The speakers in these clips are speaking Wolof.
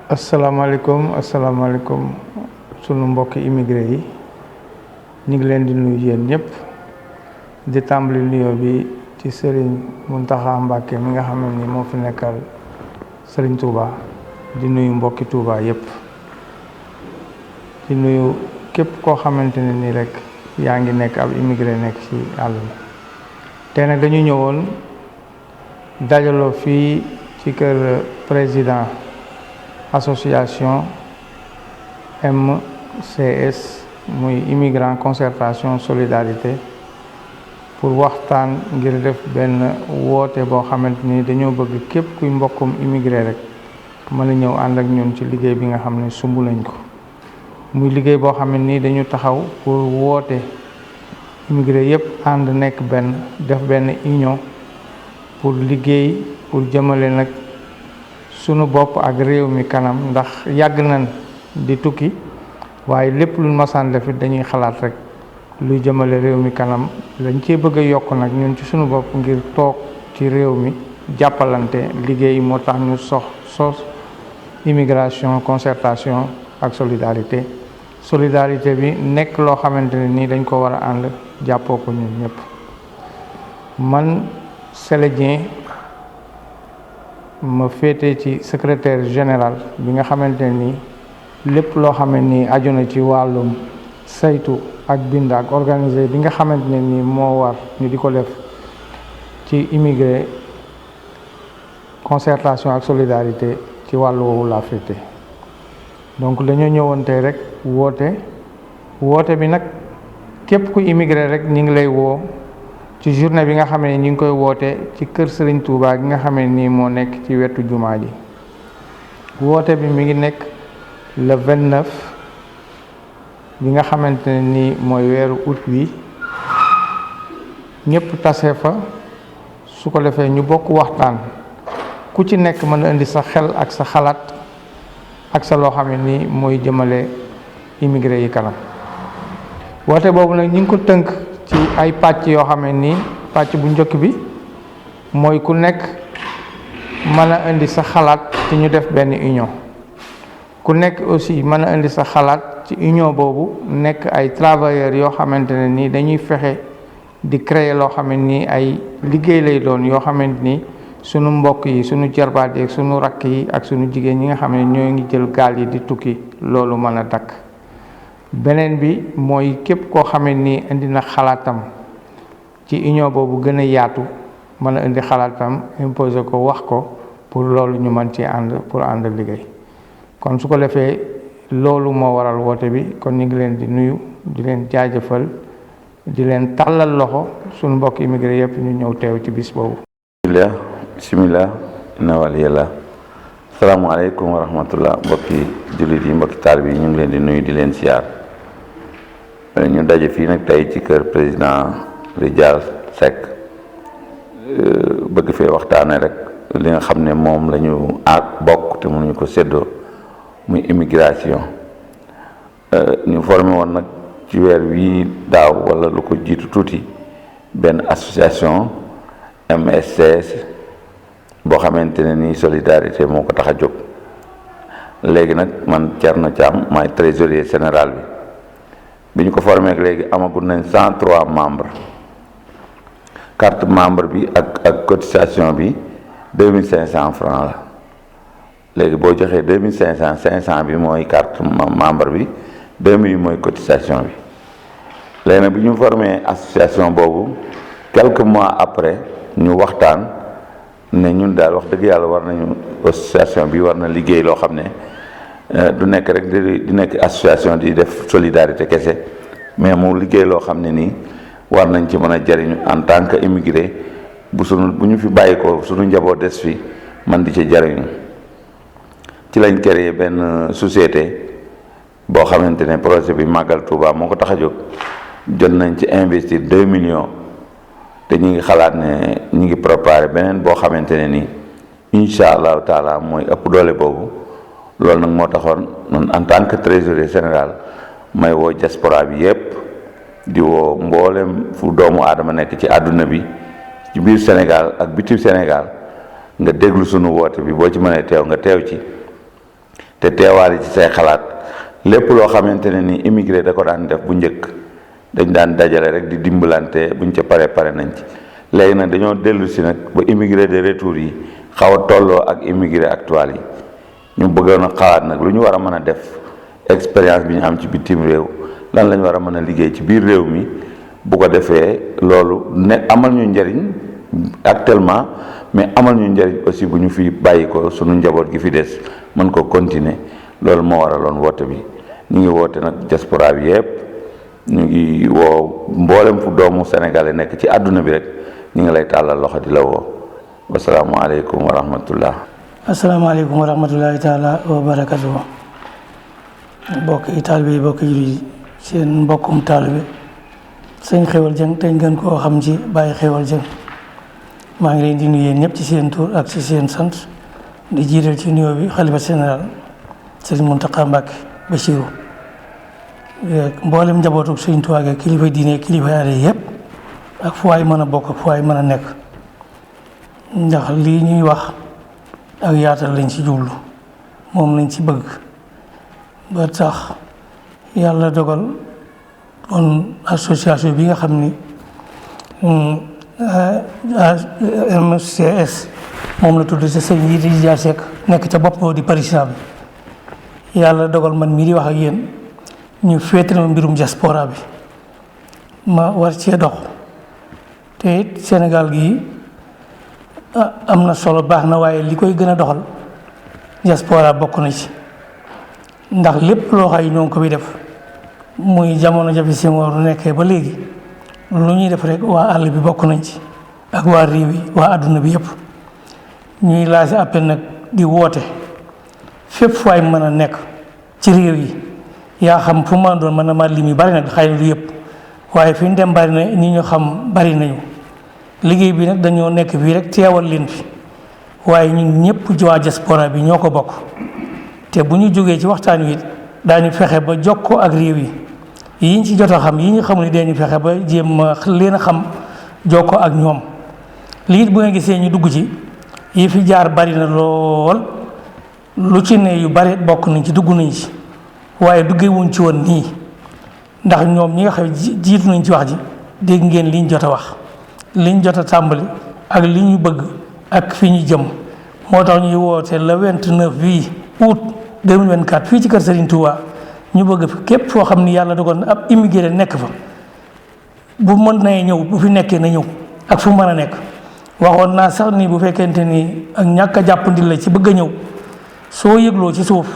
asalaamaaleykum sunu mbokki immigré yi ñu ngi leen di nuyu yéen ñëpp di tàmbali nuyoo bi ci Serigne Mountakha Mbacké mi nga xam ne ni moo fi nekkal Serigne Touba di nuyu mbokki Touba yëpp di nuyu képp koo xamante ne ni rek yaa ngi nekk ab immigré nekk ci àll bi te nag dañu ñëwoon dajaloo fii ci kër président association MCS muy immigrant concertation solidarité pour waxtaan ngir def benn woote boo xamante ni dañoo bëgg képp kuy mbokkum immigré rek mën a ñëw ànd ak ñun ci liggéey bi nga xam ne sumb nañ ko muy liggéey boo xam ne ni dañu taxaw pour woote immigré yépp ànd nekk benn def benn union pour liggéey pour jëmale nag sunu bopp ak réew mi kanam ndax yàgg nañ di tukki waaye lépp lu masaan def it dañuy xalaat rek luy jëmale réew mi kanam lañ cee bëgg a yokk nag ñun ci sunu bopp ngir toog ci réew mi jàppalante liggéey moo tax ñu sos immigration concertation ak solidarité bi nekk loo xamante ne nii dañ ko war a ànd jàppoo ko ñun ñëpp man Sélé Dieng ma féete ci secrétaire général bi nga xamante ne nii lépp loo xam ne nii aju na ci wàllum saytu ak bind ak organisé bi nga xamante ne nii moo war ñu di ko def ci immigré concertation ak solidarité ci wàllu woowu laa féete donc dañoo ñëwoon tey rek woote bi nag képp ku immigré rek ñu ngi lay woo ci journée bi nga xam ne ñu ngi koy woote ci kër Serigne Touba gi nga xam ne nii moo nekk ci wetu jumaa ji woote bi mi ngi nekk le 29 bi nga xamante ne nii mooy weeru août bi ñëpp tase fa su ko defee ñu bokk waxtaan ku ci nekk mën a indi sa xel ak sa xalaat ak sa loo xam ne nii mooy jëmale immigré yi kanam woote boobu nag ñu ngi ko tënk ci ay pàcc yoo xam ne nii pàcc bu njëkk bi mooy ku nekk mën a indi sa xalaat ci ñu def benn union ku nekk aussi mën a indi sa xalaat ci union boobu nekk ay travailleurs yoo xamante ne nii dañuy fexe di créer loo xam ne nii ay liggéey lay doon yoo xamante ni sunu mbokk yi sunu jarbaat yi ak sunu rakk yi ak sunu jigéen ñi nga xam ne ñoo ngi jël gaal yi di tukki loolu mën a dakk beneen bi mooy képp koo xam ne nii indi na xalaatam ci union boobu gën a yaatu mën a indi xalaatam imposer ko wax ko pour loolu ñu mën ci ànd pour ànd liggéey kon su ko defee loolu moo waral woote bi kon ñu ngi leen di nuyu di leen jaajëfal di leen tàllal loxo sunu mbokk immigré yëpp ñu ñëw teew ci bis boobu. bismillah inna waliyallah asalaamaaleykum wa rahmatullah mbokki jullit yi mbokki taalibe yi ñu ngi leen di nuyu di leen siyaar ñu daje fii nag tey ci kër président Ridial Seck bëgg fee waxtaane rek li nga xam ne moom la ñu bokk te mënuñu ko séddoo muy immigration ñu formé woon nag ci weer wii daaw wala lu ko jiitu tuuti benn association MCS boo xamante ne nii solidarité moo ko tax a jóg léegi nag man Thierno Thiam maay trésorier général bi ñu ko formé ak léegi amagul nañ 103 membres carte membre bi ak cotisation bi 2500 francs la léegi boo joxee 2500 500 bi mooy carte membre bi 2000 mooy cotisation bi léegi nag bi ñu formé association boobu quelques mois après ñu waxtaan ne ñun daal wax dëgg yàlla war nañu association bi war na liggéey loo xam ne du nekk rek di nekk association di def solidarité kese mais mu liggéey loo xam ne nii war nañ ci mën a jariñu en tant que immigré bu ñu fi bàyyi ko suñu njaboot des fi man di ci jariñu ci lañ créé benn société boo xamante ne projet bi Màggal Touba moo ko tax a jóg jot nañ ci investir 2 millions te ñu ngi xalaat ne ñu ngi préparé beneen boo xamante ne nii incha allahu taala mooy ëpp doole boobu loolu nag moo taxoon noonu en tant que trésorier général may woo diaspora bi yépp di woo mboolem fu doomu aadama nekk ci àdduna bi ci biir Sénégal ak bitim Sénégal nga déglu sunu woote bi boo ci mënee teew nga teew ci te teewaale ci say xalaat lépp loo xamante ne ni immigré da ko daan def bu njëkk dañ daan dajale rek di dimbalante buñ ca pare nañ ci. léegi nag dañoo dellu si nag ba immigré de retour yi xaw a tolloo ak immigré actuel yi ñu bëggoon a xalaat nag lu ñu war a mën a def expérience bi ñu am ci bitim réew lan lañ war a mën a liggéey ci biir réew mi bu ko defee loolu ne amal ñu njëriñ actuellement mais amal ñu njëriñ aussi bu ñu fi bàyyi ko sunu njaboot gi fi des mën ko continuer loolu moo waraloon woote bi. ñu ngi woote nag diaspora bi yëpp ñu ngi woo mboolem fu doomu sénégalais nekk ci àdduna bi rek ñu ngi lay tàllal loxo di la woo wasalaamualeykum wa rahmatullah. asalaamaaleykum wa rahmatullahi taala wa barakatuh. bokki taalibe yi bokki jullit yi seen mbokkum taalibe sëñ Xéwal Dieng te ñu gën koo xam ci Baye Xéwal Dieng maa ngi leen di nuyu yéen ñëpp ci seen tur ak ci seen sant di jiital ci nuyoo bi xalifa général Serigne Mountakha Mbacké Bassirou mboolem njabootu Sëriñ Tuubaa gi kilifa diine kilifa aada yëpp ak fu waay mën a bokk fu waay mën a nekk ndax lii ñuy wax ak yaatal lañ ci jublu moom lañ ci bëgg ba tax yàlla dogal kon association bi nga xam ni MCS moom la tudd ci sëñ yi di jaar Seck nekk ca bopp di président bi yàlla dogal man mii di wax ak yéen ñu féetale ma mbirum diaspora bi ma war cee dox te it Sénégal gii am na solo baax na waaye li koy gën a doxal diaspora bokk na ci ndax lépp loo xam ne ñoo ngi ko fi def muy jamono jafe Senghor nekkee ba léegi lu ñuy def rek waa àll bi bokk nañ ci ak waa réew yi waa adduna bi yëpp ñuy lancé appel nag di woote fépp fu waay mën a nekk ci réew yi yaa xam fu mën a doon mën na ma lim yu bari nag xëy na du yëpp waaye fi ñu dem bari na ñi ñu xam bari nañu liggéey bi nag dañoo nekk fii rek teewal leen fi waaye ñun ñëpp waa diaspora bi ñoo ko bokk te bu ñu jógee ci waxtaan wi daañu fexe ba jokkoo ak réew yi yi ñu ci jot a xam yi ñu xamul dañu fexe ba jéem a leen a xam jokkoo ak ñoom lii bu nga gisee ñu dugg ci yi fi jaar bari na lool lu ci ne yu bari bokk nañ ci dugg nañ ci waaye duggee wuñ ci woon nii ndax ñoom ñi nga xam jiitu nañ ci wax ji dégg ngeen liñ jot a wax liñ jot a tàmbali ak li ñu bëgg ak fi ñu jëm moo tax ñuy woote le 29 bii août 2024 fii ci kër Serigne Touba ñu bëgg fi képp foo xam ni yàlla dogal na ab immigré nekk fa bu mën na ñëw bu fi nekkee na ñëw ak fu mën a nekk waxoon naa sax ni bu fekkente ni ak ñàkk a jàppandi la ci bëgg a ñëw soo yëgloo ci suuf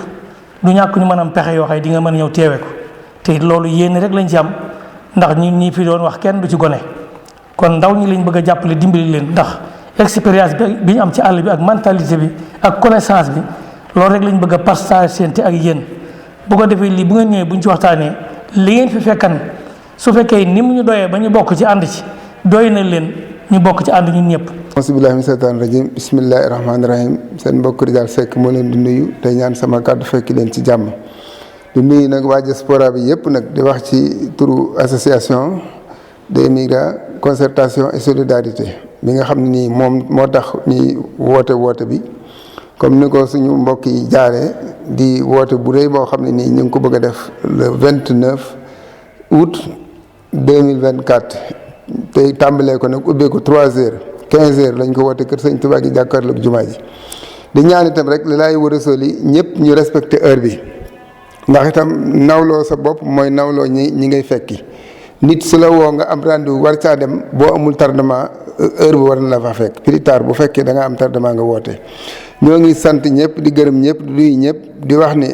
du ñàkk ñu mën am pexe yoo xam di nga mën a ñëw teewe ko te loolu yéen rek lañ ci am ndax ñun ñi fi doon wax kenn du ci gone kon ndaw ñi lañ bëgg a jàppale dimbali leen ndax expérience bi ñu am ci àll bi ak mentalité bi ak connaissance bi loolu rek lañ bëgg a partager ak yéen bu ko defee lii bu ngeen ñëwee bu ñu ci waxtaanee li ngeen fi fekkan su fekkee ni mu ñu doyee ba ñu bokk ci ànd ci doy na leen ñu bokk ci ànd ñun ñëpp. auzubillahi mina seytaani rajim bismillahi rahmaani rahim seen mbokk Rijal Seck moo leen di nuyu tey ñaan sama kàddu fekki leen ci jàmm di nuyu nag waa diaspora bi yëpp nag di wax ci turu association des migrants concertation et solidarité bi nga xam ne nii moom moo tax ñuy woote bi comme ni ko suñu mbokk yi jaaree di woote bu rëy boo xam ne nii ñu ngi ko bëgg a def le 29 août 2024 tey tàmbalee ko nag ubbee ko 3 heures 15 heures lañ ko woote kër Sëñ Tuubaa gi jàkkaarloog jumaa ji di ñaan itam rek li laay war a soli ñëpp ñu respecté heure bi ndax itam nawloo sa bopp mooy nawloo ñi ngay fekki nit su la woo nga am rendez-vous war caa dem boo amul tardement heure bi war na la fa fekk plus tard bu fekkee da nga am tardement nga woote. ñoo ngi sant ñëpp di gërëm ñëpp di nuyu ñëpp di wax ni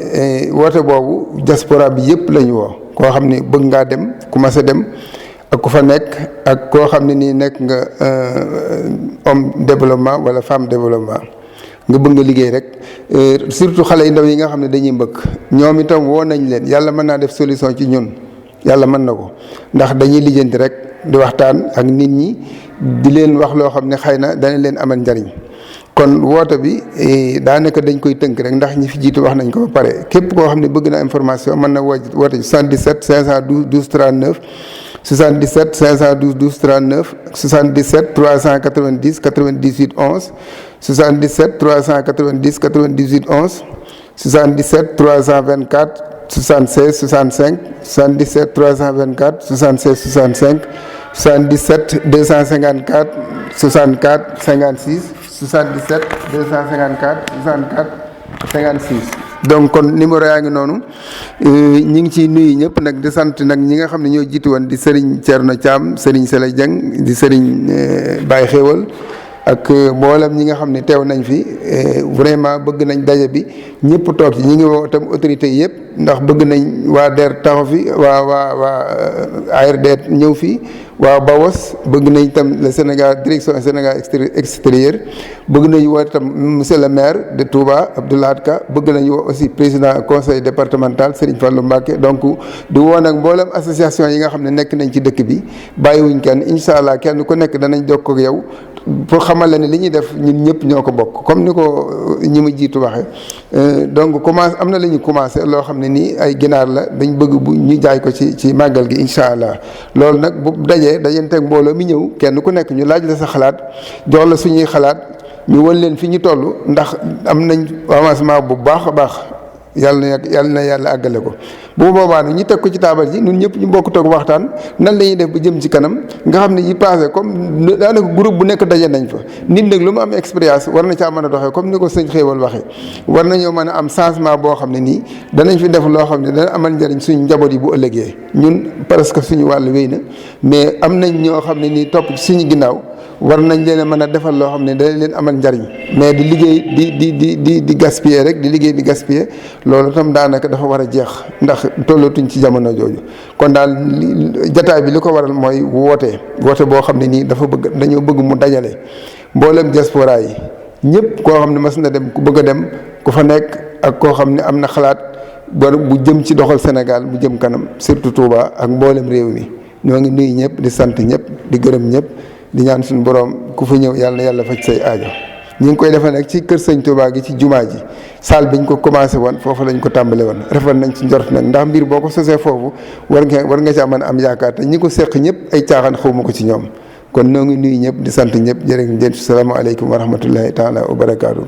woote boobu diaspora bi yëpp la ñu woo koo xam ni bëgg ngaa dem commencé dem ak ku fa nekk ak koo xam ne nii nekk nga homme développement wala femme développement nga bëgg nga liggéey rek surtout xale yu ndaw yi nga xam ne dañuy mbëkk ñoom itam woo nañ leen yàlla mën naa def solution ci ñun yàlla mën na ko ndax dañuy lijjanti rek di waxtaan ak nit ñi di leen wax loo xam ne xëy na dana leen amal njariñ kon woote bi daanaka dañ koy tënk rek ndax ñi fi jiitu wax nañ ko ba pare képp koo xam ne bëgg na information mën na woote 77 512 12 39 77 512 12 39 77 390 98 11 77 390 98 11 77 324 76 65 77 324 76 65 77 254 64 56 77 254 64 56. donc kon numéro yaa ngi noonu ñi ngi ciy nuyu ñëpp nag di sant nag ñi nga xam ne ñoo jiitu woon di Serigne Thierno Thiam Serigne Sele Dieng di Serigne Baye Xéwal ak mboolem ñi nga xam ne teew nañ fi vraiment bëgg nañ daje bi ñëpp toog ci ñi ngi woo itam autorités yëpp ndax bëgg nañ waa DER taxaw fi waa ARD ñëw fi waa BAOS bëgg nañ itam le Sénégal direction Sénégal extérieur bëgg nañ woo itam monsieur le maire de Touba Abdoulaye Ka bëgg nañ woo aussi président conseil départemental Serigne Fallou Mbacké donc di woo nag mboolem association yi nga xam ne nekk nañ ci dëkk bi bàyyiwuñ kenn incha allah kenn ku nekk danañ jokkoo ak yow pour xamal la ne li ñuy def ñun ñëpp ñoo ko bokk comme ni ko ñi ma jiitu waxee donc commencé am na la ñu commencé loo xam ne nii ay ginaar la dañ bëgg bu ñu jaay ko ci màggal gi incha allah loolu nag bu dajanteeg mbooloo mi ñëw kenn ku nekk ñu laaj la sa xalaat jox la suñuy xalaat ñu wan leen fi ñu toll ndax am nañ avancement bu baax a baax yàlla na yàlla àggale ko bu boobaa nag ñu teg ko ci taabal ji ñun ñëpp ñu bokk toog waxtaan nan la ñuy def ba jëm ci kanam nga xam ne yi passé comme daanaka groupe bu nekk daje nañ fa nit nag lu mu am expérience war na caa mën a doxee comme ni ko sëñ Xéewal waxee war nañoo mën a am changement boo xam ne nii danañ fi def loo xam ne dana amal njëriñ suñu njaboot yi bu ëllëgee ñun presque suñu wàll wéy na mais am nañ ñoo xam ne nii topp ci suñu ginnaaw war nañ leen a mën a defal loo xam ne dana leen amal njariñ mais di liggéey di gaspiller rek di liggéey di gaspiller loolu tam daanaka dafa war a jeex ndax tollatuñ ci jamono jooju kon daal jataay bi li ko waral mooy woote boo xam ne nii dañoo bëgg mu dajale mboolem diaspora yi ñëpp koo xam ne mas na dem ku bëgg a dem ku fa nekk ak koo xam ne am na xalaat bu jëm ci doxal Sénégal bu jëm kanam surtout Touba ak mboolem réew mi ñoo ngi nuyu ñëpp di sant ñëpp di gërëm ñëpp di ñaan suñu borom ku fa ñëw yàlla na yàlla faj say aajo ñu ngi koy defee nag ci kër sëñ Touba gi ci jumaa ji salle bi ñu ko commencé woon foofu lañ ko tàmbale woon rafet nañ ci njort nag ndax mbir boo ko sosee foofu war nga ci mën a am yaakaar te ñi ko seq ñëpp ay caaxaan xawma ko ci ñoom kon noo ngi nuyu ñëpp di sant ñëpp jërë ngeen jëf salaamaaleykum wa rahmatullahi taala wa barakaatu.